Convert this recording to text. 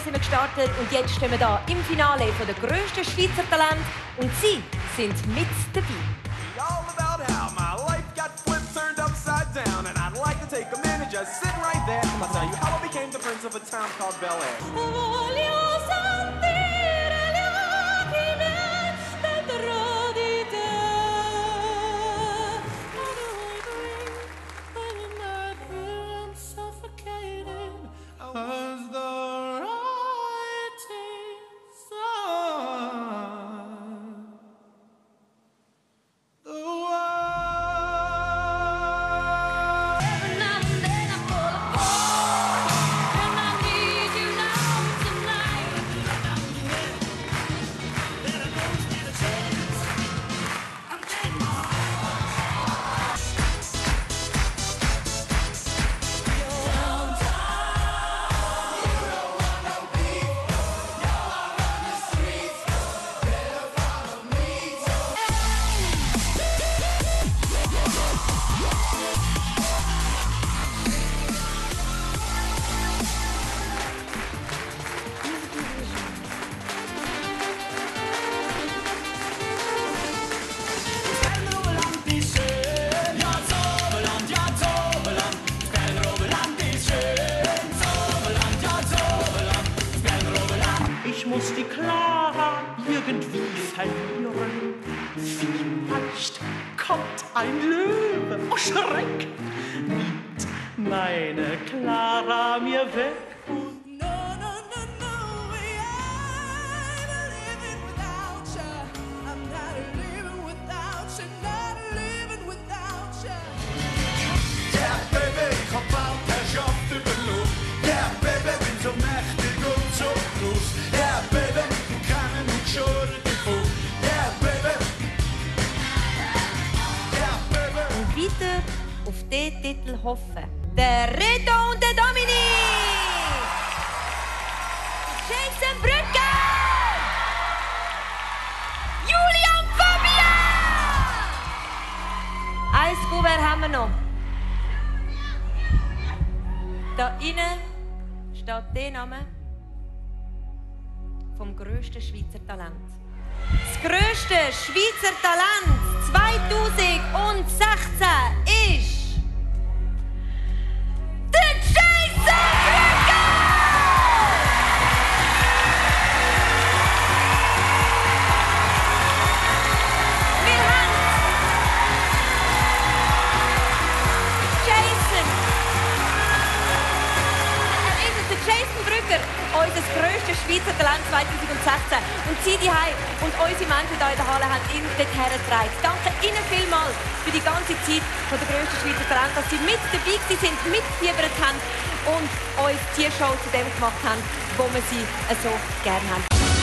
sind wir gestartet und jetzt stehen wir da im Finale von der grössten Schweizer Talent und sie sind mit dabei. All about how my life got flipped, turned upside down, and I'd like to take a minute, just sit right there. I'll tell you how I became the prince of a town called Bel Air. Ich muss die Clara irgendwie verlieren. Vielleicht kommt ein Löwe, oh Schreck, nimmt meine Clara mir weg. Und weiter auf diesen Titel hoffen. Der Reto und der Dominik! Jason Brücker! Julian Fabian! Ein Kuvert haben wir noch. Da innen steht der Name vom grössten Schweizer Talent. Das grösste Schweizer Talent 2016 ist der Jason Brücker! Wir haben Jason. Der Jason Brücker, unser grösstes Schweizer Talent 2016. Und Sie daheim und unsere Menschen hier in der Halle haben ihn dorthin getragen. Danke Ihnen vielmals für die ganze Zeit von der grössten Schweizer Talent, dass Sie mit dabei sind, mitgefiebert haben und uns die Show zu dem gemacht haben, wo wir sie so gerne haben.